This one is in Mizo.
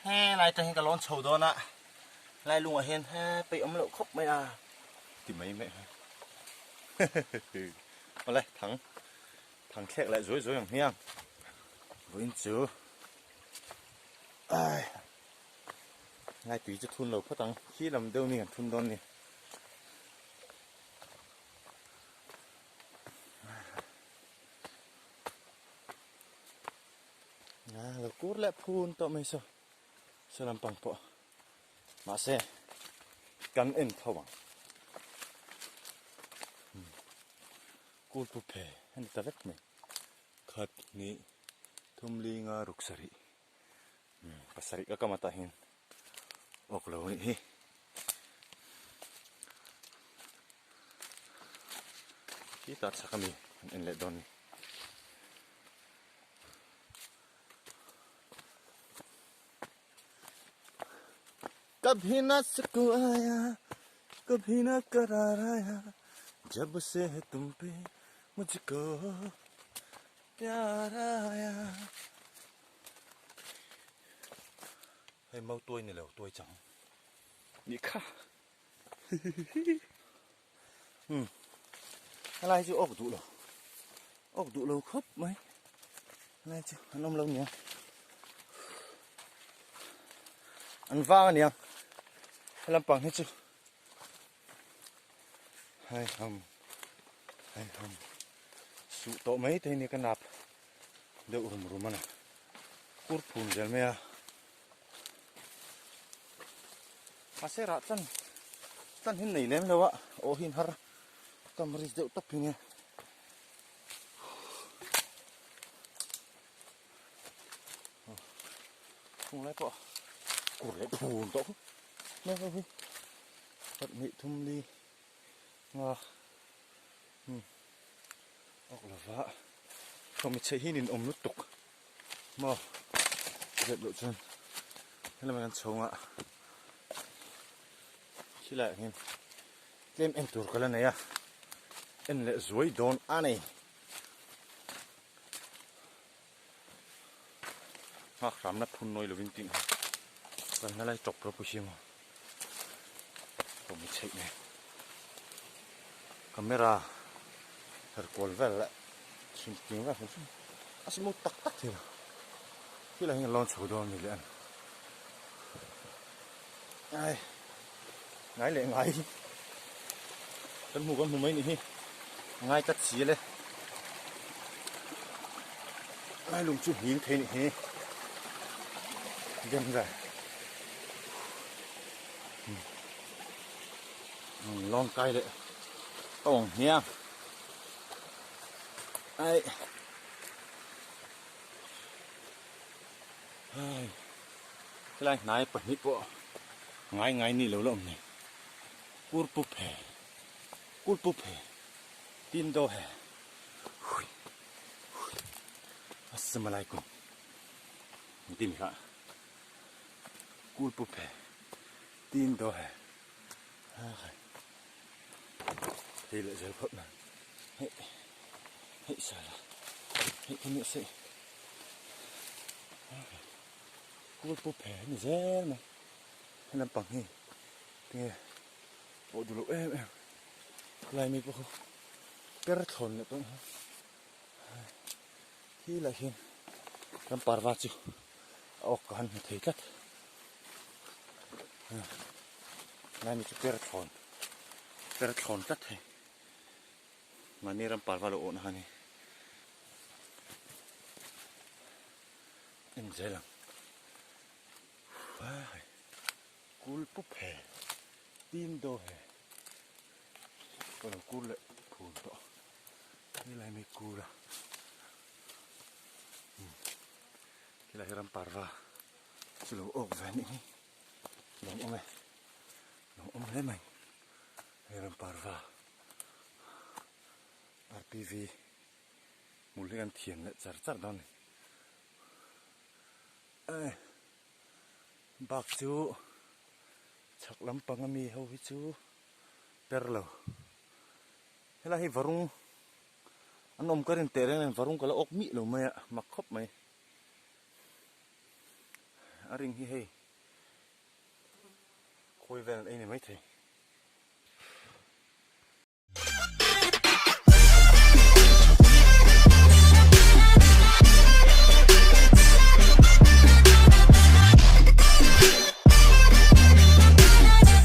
Helai tang hian ka lawn chho dawn a, helai lungah hian he peih awm loh khawp mai a ti mai mai a. Awle thang thang thlek leh zuai zuai ang hmiang vawiin chu ai helai tui chu thun lo phawt ang khi lam deuh ni kan thun dawn ni. Lo kur leh phun tawh mai saw saw lampang pawh mahse kan en tho ang kulpu phe a ni ta vek mai khat hnih thum linga ruk sarih pasarih ka kam atah hian awk lo anih hi. Khitah chhak ami an en leh dawn a ni. Kabhi na sukun aaya kabhi na karar aaya jab se hai tum pe mujhko pyar aaya Hei mau tuai ni lo tuai chang nih kha umm helai chu awk duh lo awk duh lo khawp mai helai chu an awm lo nia an vang ania helam pang hi chu hei ham hei ham suh tawh mai te hi ka nap deuh rum rum a ni kur phun zel mai a. Mahse rah chan chan hi nei lem lo a aw hi har kam ris deuh tawp hi nge chung lai pawh kur leh phun tawh khawp mai ho hi khat hnih thum li nga awk lova khawmi chhe hi nin awm lutuk. Maw zep loh chuan helama kan chhungah khilaiah hian tlem en tur ka la nei a en leh zuai dawn a ni nghak hramna phun nawi lovin tih kan la lai tawp ropui si maw kawmi chheih nen camera her kual vel leh chhim ting vel hrim hrim. A smooth tak tak thei lo khilai hian lawn chho dawn a ni leh a ni ai ngai leh ngai hi kan hmu kan hmu mai nih hi ngai tlat si le ngai lung chu hnim thei nih hi dem vel lawn kai leh tawng hniang. Ai. Ai. Helai hnai pahnih pawh ngai ngai ni lo la awm nei. Kur pup he. Kur pup he. Tin do he. Hui. Hui. Assalamualaikum. Tin kha. Kur pup he. Tin do he. Ai. Hei leh zel phawt mai. Hei hei sala hei ka nih se kul pu phe ni zel mai he lampang hi tinge pawh duh loh em em lai mi pawh kha per thlawn leh tawh khi lah hian kan parva chu a awk ka han hmu thei tlat lai mi chu per thlawn per thlawn tlat thei mahni ram parva lo awhna kha a ni en zel ang kul pup he tin do he ka lo kur leh phun tawh helai mi kur a helai hi ram parva chu lo awk ve anih hi lawm awm e lawm awm hle mai hei ram parva rpv hmul hi kan thian leh char char dawn a ni eh bak chu chhak lampang ami ho hi chu per lo helai hi varung an awm ka rin teh reng nen varung ka la awk mih lo mai a mak khawp mai. A ring hi hei khawi vel an ei ni maithei.